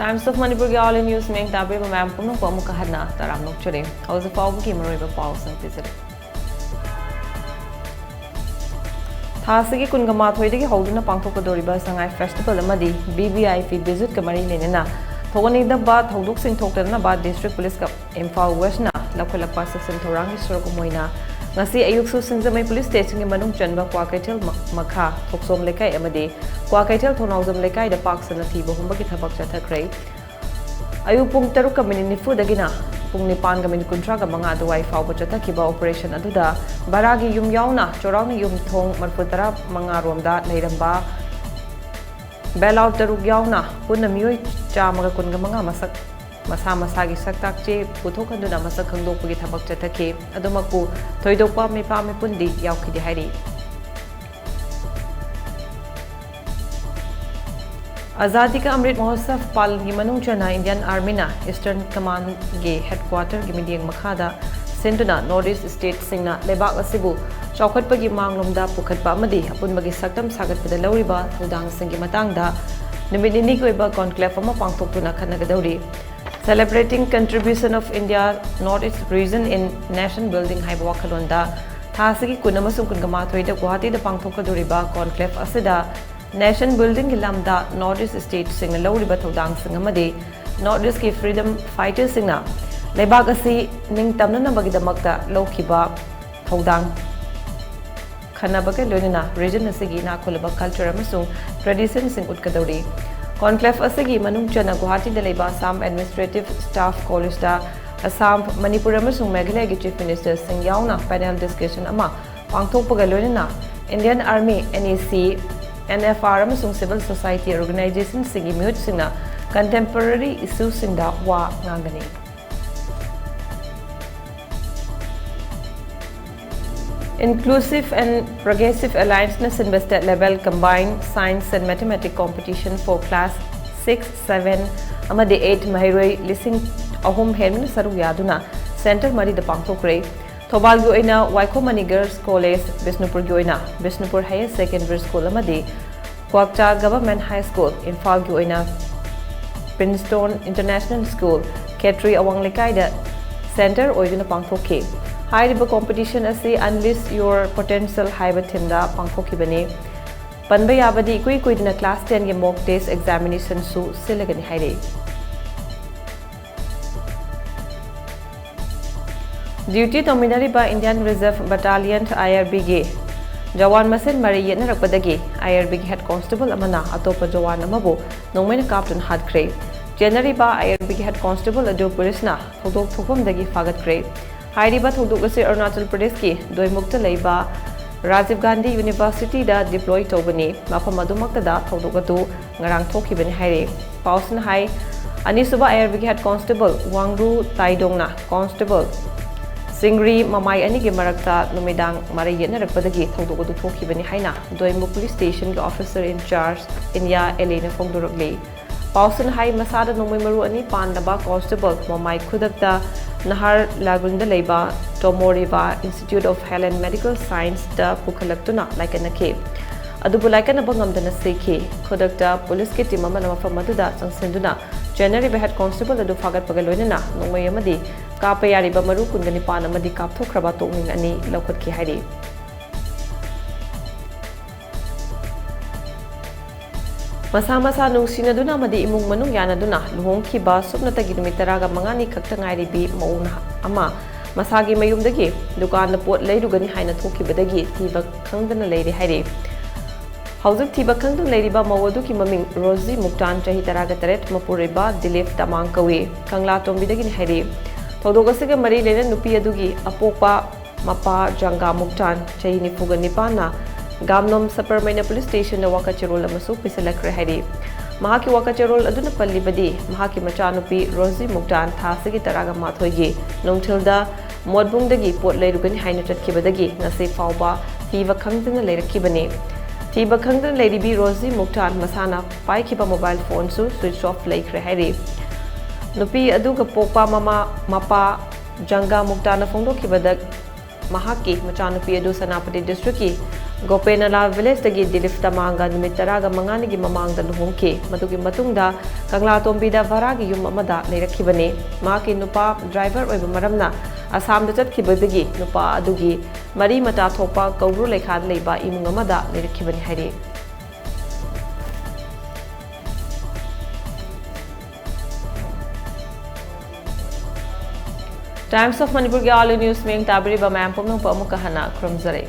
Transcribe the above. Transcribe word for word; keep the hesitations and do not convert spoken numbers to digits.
Times of Manipurꯒꯤ All in News ꯃꯤꯌꯦꯡ ꯇꯥꯕꯤꯔꯤꯕ ꯃꯌꯥꯝ ꯄꯨꯝꯅꯃꯛꯄꯨ ꯑꯃꯨꯛꯀ ꯍꯟꯅ ꯇꯔꯥꯝꯅ ꯑꯣꯛꯆꯔꯤ꯫ ꯍꯧꯖꯤꯛ ꯐꯥꯎꯕꯒꯤ ꯃꯔꯨꯑꯣꯏꯕ ꯄꯥꯎꯁꯤꯡ ꯄꯤꯖꯔꯤ꯫ ꯊꯥ ꯑꯁꯤꯒꯤ ꯀꯨꯟꯒ ꯃꯥꯊꯣꯏꯗꯒꯤ ꯍꯧꯗꯨꯅ ꯄꯥꯡꯊꯣꯛꯀꯗꯧꯔꯤꯕ ꯁꯉꯥꯏ Festival ꯑꯃꯗꯤ V V I P visit ꯀ ꯃꯔꯤ ꯂꯩꯅꯅ ꯊꯣꯛꯍꯟꯅꯤꯡꯗꯕ ꯊꯧꯗꯣꯛꯁꯤꯡ ꯊꯣꯛꯇꯅꯕ District Police ꯀ ꯏꯝꯐꯥꯜ West ꯅ ꯂꯧꯈꯠꯂꯛꯄ ꯆꯦꯛꯁꯤꯟ ꯊꯧꯔꯥꯡꯒꯤ ꯁꯔꯨꯛ ꯑꯃ ꯑꯣꯏꯅ ꯉꯁꯤ ꯑꯌꯨꯛꯁꯨ ꯁꯤꯡꯖꯃꯩ Police Station ꯒꯤ ꯃꯅꯨꯡ ꯆꯟꯕ ꯀ꯭ꯋꯥꯀꯩꯊꯦꯜ ꯃ-, ꯃꯈꯥ ꯊꯣꯛꯆꯣꯝ ꯂꯩꯀꯥꯏ ꯑꯃꯗꯤ ꯀ꯭ꯋꯥꯀꯩꯊꯦꯜ ꯊꯣꯡꯅꯥꯎꯖꯝ ꯂꯩꯀꯥꯏꯗ ꯄꯥꯛ ꯁꯟꯅ ꯊꯤꯕ ꯍꯨꯝꯕꯒꯤ ꯊꯕꯛ ꯆꯠꯊꯈ꯭ꯔꯦ꯫ ꯑꯌꯨꯛ ꯄꯨꯡ ꯇꯔꯨꯛꯀ ꯃꯤꯅꯤꯠ ꯅꯤꯐꯨꯗꯒꯤꯅ ꯄꯨꯡ ꯅꯤꯄꯥꯟꯒ ꯃꯤꯅꯤꯠ ꯀꯨꯟꯊ꯭ꯔꯥꯒ ꯃꯉꯥ ꯑꯗꯨꯋꯥꯏ ꯐꯥꯎꯕ ꯆꯠꯊꯈꯤꯕ operation ꯑꯗꯨꯗ ꯚꯔꯥꯒꯤ ꯌꯨꯝ ꯌꯥꯎꯅ ꯆꯥꯎꯔꯥꯛꯅ ꯌꯨꯝꯊꯣꯡ ꯃꯔꯤꯐꯨ ꯇꯔꯥ ꯃꯉꯥ ꯔꯣꯝꯗ ꯂꯩꯔꯝꯕ bailout ꯇꯔꯨꯛ ꯌꯥꯎꯅ ꯄꯨꯟꯅ ꯃꯤꯑꯣꯏ ꯆꯥꯝꯃꯒ ꯀꯨꯟꯒ ꯃꯉꯥ ꯃꯁꯛ ꯃꯁꯥ ꯃꯁꯥꯒꯤ ꯁꯛꯇꯥꯛ ꯆꯦ ꯄꯨꯊꯣꯛꯍꯟꯗꯨꯅ ꯃꯁꯛ ꯈꯪꯗꯣꯛꯄꯒꯤ ꯊꯕꯛ ꯆꯠꯊꯈꯤ꯫ ꯑꯗꯨꯃꯛꯄꯨ ꯊꯣꯏꯗꯣꯛꯄ ꯃꯤꯄꯥ ꯃꯤꯄꯨꯟꯗꯤ ꯌꯥꯎꯈꯤꯗꯦ ꯍꯥꯏꯔꯤ꯫ ꯑꯖꯥꯗꯤ ꯀꯥ ꯑꯃ꯭ꯔꯤꯠ ꯃꯍꯣꯠꯁꯕ ꯄꯥꯂꯟꯒꯤ ꯃꯅꯨꯡ ꯆꯟꯅ Indian Army ꯅ Eastern Command ꯒꯤ headquarter ꯒꯤ ꯃꯤꯠꯌꯦꯡ ꯃꯈꯥꯗ ꯁꯤꯟꯗꯨꯅ North East state ꯁꯤꯡꯅ ꯂꯩꯕꯥꯛ ꯑꯁꯤꯕꯨ ꯆꯥꯎꯈꯠꯄꯒꯤ ꯃꯥꯡꯂꯣꯝꯗ ꯄꯨꯈꯠꯄ ꯑꯃꯗꯤ ꯑꯄꯨꯟꯕꯒꯤ ꯁꯛꯇꯝ ꯁꯥꯒꯠꯄꯗ ꯂꯧꯔꯤꯕ ꯊꯧꯗꯥꯡꯁꯤꯡꯒꯤ ꯃꯇꯥꯡꯗ ꯅꯨꯃꯤꯠ ꯅꯤꯅꯤꯒꯤ ꯑꯣꯏꯕ conclave ꯑꯃ ꯄꯥꯡꯊꯣꯛꯇꯨꯅ ꯈꯟꯅꯒꯗꯧꯔꯤ꯫ Celebrating Contribution of India North East Region in Nation Building ꯍꯥꯏꯕ ꯋꯥꯈꯜꯂꯣꯟꯗ ꯊꯥ ꯑꯁꯤꯒꯤ ꯀꯨꯟ ꯑꯃꯁꯨꯡ ꯀꯨꯟꯒ ꯃꯥꯊꯣꯏꯗ ꯒꯨꯋꯥꯍꯥꯇꯤꯗ ꯄꯥꯡꯊꯣꯛꯀꯗꯧꯔꯤꯕ conclave ꯑꯁꯤꯗ nation building ꯒꯤ ꯂꯝꯗ North East state ꯁꯤꯡꯅ ꯂꯧꯔꯤꯕ ꯊꯧꯗꯥꯡꯁꯤꯡ ꯑꯃꯗꯤ North East ꯀꯤ freedom fighter ꯁꯤꯡꯅ ꯂꯩꯕꯥꯛ ꯑꯁꯤ ꯅꯤꯡꯇꯝꯅꯅꯕꯒꯤꯗꯃꯛꯇ ꯂꯧꯈꯤꯕ ꯊꯧꯗꯥꯡ ꯈꯟꯅꯕꯒ ꯂꯣꯏꯅꯅ region ꯑꯁꯤꯒꯤ ꯏꯅꯥꯛ ꯈꯨꯜꯂꯕ culture ꯑꯃꯁꯨꯡ tradition ꯁꯤꯡ ꯎꯠꯀꯗꯧꯔꯤ꯫ Conclave ꯑꯁꯤꯒꯤ ꯃꯅꯨꯡ ꯆꯟꯅ ꯒꯨꯋꯥꯍꯥꯇꯤꯗ ꯂꯩꯕ Assam Administrative Staff College ꯇ ꯑꯁꯥꯝ, ꯃꯅꯤꯄꯨꯔ ꯑꯃꯁꯨꯡ ꯃꯦꯘꯥꯂꯌꯒꯤ Chief Minister ꯁꯤꯡ ꯌꯥꯎꯅ panel discussion ꯑꯃ ꯄꯥꯡꯊꯣꯛꯄꯒ ꯂꯣꯏꯅꯅ Indian Army, N E C, N F R ꯑꯃꯁꯨꯡ civil society organization ꯁꯤꯡꯒꯤ ꯃꯤꯍꯨꯠꯁꯤꯡꯅ contemporary issue ꯁꯤꯡꯗ ꯋꯥ ꯉꯥꯡꯒꯅꯤ꯫ Inclusive and Progressive Alliance ꯅ ꯁꯤꯟꯕ state level combined science and mathematics competition for class six, seven ꯑꯃꯗꯤ eight ꯃꯍꯩꯔꯣꯏ ꯂꯤꯁꯤꯡ ꯑꯍꯨꯝ ꯍꯦꯟꯕꯅ ꯁꯔꯨꯛ ꯌꯥꯗꯨꯅ center ꯃꯔꯤꯗ ꯄꯥꯡꯊꯣꯛꯈ꯭ꯔꯦ꯫ ꯊꯧꯕꯥꯜꯒꯤ ꯑꯣꯏꯅ ꯋꯥꯏꯈꯣꯝ ꯃꯅꯤ Girls College, ꯕꯤꯁꯅꯨꯄꯨꯔꯒꯤ ꯑꯣꯏꯅ ꯕꯤꯁꯅꯨꯄꯨꯔ Higher Secondary School ꯑꯃꯗꯤ ꯀ꯭ꯋꯥꯛꯆꯥꯛ Government High School, ꯏꯝꯐꯥꯜꯒꯤ ꯑꯣꯏꯅ Princeton International School, ꯈꯦꯇ꯭ꯔꯤ ꯑꯋꯥꯡ ꯂꯩꯀꯥꯏꯗ ꯁꯦꯟꯇꯔ ꯑꯣꯏꯗꯨꯅ ꯄꯥꯡꯊꯣꯛꯈꯤ꯫ ꯍꯥꯏꯔꯤꯕ ꯀꯣꯝꯄꯤꯇꯤꯁꯟ ꯑꯁꯤ Unleash Your Potential ꯍꯥꯏꯕ ꯊꯤꯝꯗ ꯄꯥꯡꯊꯣꯛꯈꯤꯕꯅꯤ꯫ ꯄꯟꯕ ꯌꯥꯕꯗꯤ, ꯏꯀꯨꯏ ꯀꯨꯏꯗꯅ ꯀ꯭ꯂꯥꯁ ꯇꯦꯟꯒꯤ ꯃꯣꯛ ꯇꯦꯁ ꯑꯦꯛꯖꯥꯃꯤꯅꯦꯁꯟꯁꯨ ꯁꯤꯜꯂꯒꯅꯤ ꯍꯥꯏꯔꯤ꯫ Duty ꯇꯧꯃꯤꯟꯅꯔꯤꯕ Indian Reserve Battalion, IRBꯒꯤ Jawan ꯃꯁꯦꯟ ꯃꯔꯩ ꯌꯦꯠꯅꯔꯛꯄꯗꯒꯤ IRBꯒꯤ ꯍꯦꯗ ꯀꯣꯟꯁꯇꯦꯕꯜ ꯑꯃꯅ ꯑꯇꯣꯞꯄ ꯖꯋꯥꯟ ꯑꯃꯕꯨ ꯅꯣꯡꯃꯩꯅ ꯀꯥꯞꯇꯨꯅ ꯍꯥꯠꯈ꯭ꯔꯦ꯫ ꯆꯦꯟꯅꯔꯤꯕ IRBꯒꯤ ꯍꯦꯗ ꯀꯣꯟꯁꯇꯦꯕꯜ ꯑꯗꯨ ꯄꯨꯂꯤꯁꯅ ꯊꯧꯗꯣꯛ ꯊꯣꯛꯐꯝꯗꯒꯤ ꯐꯥꯒꯠꯈ꯭ꯔꯦ꯫ ꯍꯥꯏꯔꯤꯕ ꯊꯧꯗꯣꯛ ꯑꯁꯤ ꯑꯔꯨꯅꯥꯆꯜ ꯄ꯭ꯔꯗꯦꯁꯀꯤ ꯗꯣꯏꯃꯨꯛꯇ ꯂꯩꯕ ꯔꯥꯖꯤꯕ ꯒꯥꯟꯙꯤ ꯌꯨꯅꯤꯚꯔꯁꯤꯇꯤꯗ ꯗꯤꯄ꯭ꯂꯣꯏ ꯇꯧꯕꯅꯤ꯫ ꯃꯐꯝ ꯑꯗꯨꯃꯛꯇꯗ ꯊꯧꯗꯣꯛ ꯑꯗꯨ ꯉꯔꯥꯡ ꯊꯣꯛꯈꯤꯕꯅꯤ ꯍꯥꯏꯔꯤ꯫ ꯄꯥꯎꯁꯤꯅ ꯍꯥꯏ, ꯑꯅꯤꯁꯨꯕ IRBꯒꯤ ꯍꯦꯗ ꯀꯣꯟꯁꯇꯦꯕꯜ ꯋꯥꯡꯔꯨ ꯇꯥꯏꯗꯣꯡꯅ ꯀꯣꯟꯁꯇꯦꯕꯜ ꯁꯤꯡꯔꯤ ꯃꯃꯥꯏ ꯑꯅꯤꯒꯤ ꯃꯔꯛꯇ ꯅꯨꯃꯤꯗꯥꯡ ꯃꯔꯩ ꯌꯦꯠꯅꯔꯛꯄꯗꯒꯤ ꯊꯧꯗꯣꯛ ꯑꯗꯨ ꯊꯣꯛꯈꯤꯕꯅꯤ ꯍꯥꯏꯅ ꯗꯣꯏꯃꯨꯛ ꯄꯨꯂꯤꯁ ꯁ꯭ꯇꯦꯁꯟꯒꯤ ꯑꯣꯐꯤꯁꯔ ꯏꯟ ꯆꯥꯔꯖ ꯏꯟꯗꯤꯌꯥ ꯑꯦꯂꯦꯅ ꯐꯣꯡꯗꯣꯔꯛꯂꯤ꯫ ꯄꯥꯎꯁꯤꯅ ꯍꯥꯏ, ꯃꯁꯥꯗ ꯅꯣꯡꯃꯩ ꯃꯔꯨ ꯑꯅꯤ ꯄꯥꯟꯗꯕ ꯀꯣꯟꯁꯇꯦꯕꯜ ꯃꯃꯥꯏ ꯈꯨꯗꯛꯇ ꯅꯍꯥꯔ ꯂꯥꯒꯨꯟꯗ ꯂꯩꯕ ꯇꯣꯃꯣꯔꯤꯕꯥ institute of health and medical ꯁꯥꯏꯟꯁꯇ ꯄꯨꯈꯠꯂꯛꯇꯨꯅ ꯂꯥꯏꯀꯠꯅꯈꯤ꯫ ꯑꯗꯨꯕꯨ ꯂꯥꯏꯀꯠꯅꯕ ꯉꯝꯗꯅ ꯁꯤꯈꯤ꯫ ꯈꯨꯗꯛꯇ ꯄꯨꯂꯤꯁꯀꯤ ꯇꯤꯝ ꯑꯃꯅ ꯃꯐꯝ ꯑꯗꯨꯗ ꯆꯪꯁꯤꯟꯗꯨꯅ ꯆꯦꯟꯅꯔꯤꯕ ꯍꯦꯗ ꯀꯣꯟꯁꯇꯦꯕꯜ ꯑꯗꯨ ꯐꯥꯒꯠꯄꯒ ꯂꯣꯏꯅꯅ ꯅꯣꯡꯃꯩ ꯑꯃꯗꯤ ꯀꯥꯞꯄ ꯌꯥꯔꯤꯕ ꯃꯔꯨ ꯀꯨꯟꯒ ꯅꯤꯄꯥꯟ ꯑꯃꯗꯤ ꯀꯥꯞꯊꯣꯛꯈ꯭ꯔꯕ ꯇꯣꯛꯅꯤꯡ ꯑꯅꯤ ꯂꯧꯈꯠꯈꯤ ꯍꯥꯏꯔꯤ꯫ ꯃꯁꯥ ꯃꯁꯥ ꯅꯨꯡꯁꯤꯅꯗꯨꯅ ꯑꯃꯗꯤ ꯏꯃꯨꯡ ꯃꯅꯨꯡ ꯌꯥꯅꯗꯨꯅ ꯂꯨꯍꯣꯡꯈꯤꯕ ꯁꯨꯞꯅꯇꯒꯤ ꯅꯨꯃꯤꯠ ꯇꯔꯥꯒ ꯃꯉꯥꯅꯤ ꯈꯛꯇ ꯉꯥꯏꯔꯤꯕꯤ ꯃꯧ ꯅꯍꯥ ꯑꯃ ꯃꯁꯥꯒꯤ ꯃꯌꯨꯝꯗꯒꯤ ꯗꯨꯀꯥꯟꯗ ꯄꯣꯠ ꯂꯩꯔꯨꯒꯅꯤ ꯍꯥꯏꯅ ꯊꯣꯛꯈꯤꯕꯗꯒꯤ ꯊꯤꯕ ꯈꯪꯗꯅ ꯂꯩꯔꯦ ꯍꯥꯏꯔꯤ꯫ ꯍꯧꯖꯤꯛ ꯊꯤꯕ ꯈꯪꯗꯅ ꯂꯩꯔꯤꯕ ꯃꯧ ꯑꯗꯨꯒꯤ ꯃꯃꯤꯡ ꯔꯣꯖꯤ ꯃꯨꯛꯇꯥꯟ, ꯆꯍꯤ ꯇꯔꯥꯒ ꯇꯔꯦꯠ, ꯃꯄꯨꯔꯣꯏꯕ ꯗꯤꯂꯤꯞ ꯇꯃꯥꯡ ꯀꯧꯏ, ꯀꯪꯂꯥ ꯇꯣꯝꯕꯤꯗꯒꯤꯅꯤ ꯍꯥꯏꯔꯤ꯫ ꯊꯧꯗꯣꯛ ꯑꯁꯤꯒ ꯃꯔꯤ ꯂꯩꯅ ꯅꯨꯄꯤ ꯑꯗꯨꯒꯤ ꯑꯄꯣꯛꯄ ꯃꯄꯥ ꯖꯪꯒꯥ ꯃꯨꯛꯇꯥꯟ, ꯆꯍꯤ ꯅꯤꯐꯨꯒ ꯅꯤꯄꯥꯟꯅ ꯒꯥꯝꯅꯣꯝ ꯁꯄꯔꯃꯩꯅ ꯄꯨꯂꯤꯁ ꯁ꯭ꯇꯦꯁꯟꯗ ꯋꯥꯀꯠ ꯆꯦꯔꯣꯜ ꯑꯃꯁꯨ ꯄꯤꯁꯤꯜꯂꯛꯈ꯭ꯔꯦ ꯍꯥꯏꯔꯤ꯫ ꯃꯍꯥꯛꯀꯤ ꯋꯥꯀꯠ ꯆꯦꯔꯣꯜ ꯑꯗꯨꯅ ꯄꯜꯂꯤꯕꯗꯤ, ꯃꯍꯥꯛꯀꯤ ꯃꯆꯥꯅꯨꯄꯤ ꯔꯣꯖꯤ ꯃꯨꯛꯇꯥꯟ ꯊꯥ ꯑꯁꯤꯒꯤ ꯇꯔꯥꯒ ꯃꯥꯊꯣꯏꯒꯤ ꯅꯨꯡꯊꯤꯜꯗ ꯃꯣꯠꯕꯨꯡꯗꯒꯤ ꯄꯣꯠ ꯂꯩꯔꯨꯒꯅꯤ ꯍꯥꯏꯅ ꯆꯠꯈꯤꯕꯗꯒꯤ ꯉꯁꯤ ꯐꯥꯎꯕ ꯊꯤꯕ ꯈꯪꯗꯅ ꯂꯩꯔꯛꯈꯤꯕꯅꯤ꯫ ꯊꯤꯕ ꯈꯪꯗꯅ ꯂꯩꯔꯤꯕꯤ ꯔꯣꯖꯤ ꯃꯨꯛꯇꯥꯟ ꯃꯁꯥꯅ ꯄꯥꯏꯈꯤꯕ ꯃꯣꯕꯥꯏꯜ ꯐꯣꯟꯁꯨ ꯁ꯭ꯋꯤꯆ ꯑꯣꯐ ꯂꯩꯈ꯭ꯔꯦ ꯍꯥꯏꯔꯤ꯫ ꯅꯨꯄꯤ ꯑꯗꯨꯒ ꯄꯣꯛꯄ ꯃꯃꯥ, ꯃꯄꯥ ꯖꯪꯒꯥ ꯃꯨꯛꯇꯥꯅ ꯐꯣꯡꯗꯣꯛꯈꯤꯕꯗ, ꯃꯍꯥꯛꯀꯤ ꯃꯆꯥꯅꯨꯄꯤ ꯑꯗꯨ ꯁꯦꯅꯥꯄꯇꯤ ꯗꯤꯁꯇ꯭ꯔꯤꯛꯀꯤ ꯒꯣꯄꯦꯅꯂꯥꯜ ꯚꯤꯂꯦꯖꯇꯒꯤ ꯗꯤꯂꯤꯞ ꯇꯃꯥꯡꯒ ꯅꯨꯃꯤꯠ ꯇꯔꯥꯒ ꯃꯉꯥꯅꯤꯒꯤ ꯃꯃꯥꯡꯗ ꯂꯨꯍꯣꯡꯈꯤ꯫ ꯃꯗꯨꯒꯤ ꯃꯇꯨꯡꯗ ꯀꯪꯂꯥꯇꯣꯝꯕꯤꯗ ꯚꯔꯥꯒꯤ ꯌꯨꯝ ꯑꯃꯗ ꯂꯩꯔꯛꯈꯤꯕꯅꯤ꯫ ꯃꯍꯥꯛꯀꯤ ꯅꯨꯄꯥ ꯗ꯭ꯔꯥꯏꯚꯔ ꯑꯣꯏꯕ ꯃꯔꯝꯅ ꯑꯁꯥꯝꯗ ꯆꯠꯈꯤꯕꯗꯒꯤ ꯅꯨꯄꯥ ꯑꯗꯨꯒꯤ ꯃꯔꯤ ꯃꯇꯥ ꯊꯣꯛꯄ ꯀꯧꯕ꯭ꯔꯨ ꯂꯩꯈꯥꯗ ꯂꯩꯕ ꯏꯃꯨꯡ ꯑꯃꯗ ꯂꯩꯔꯛꯈꯤꯕꯅꯤ ꯍꯥꯏꯔꯤ꯫ Times of Manipurꯒꯤ All News ꯃꯤꯠꯌꯦꯡ ꯇꯥꯕꯤꯔꯤꯕ ꯃꯌꯥꯝ ꯄꯨꯝꯅꯃꯛꯄꯨ ꯑꯃꯨꯛꯀ ꯍꯟꯅ ꯈꯨꯔꯨꯝꯖꯔꯤ꯫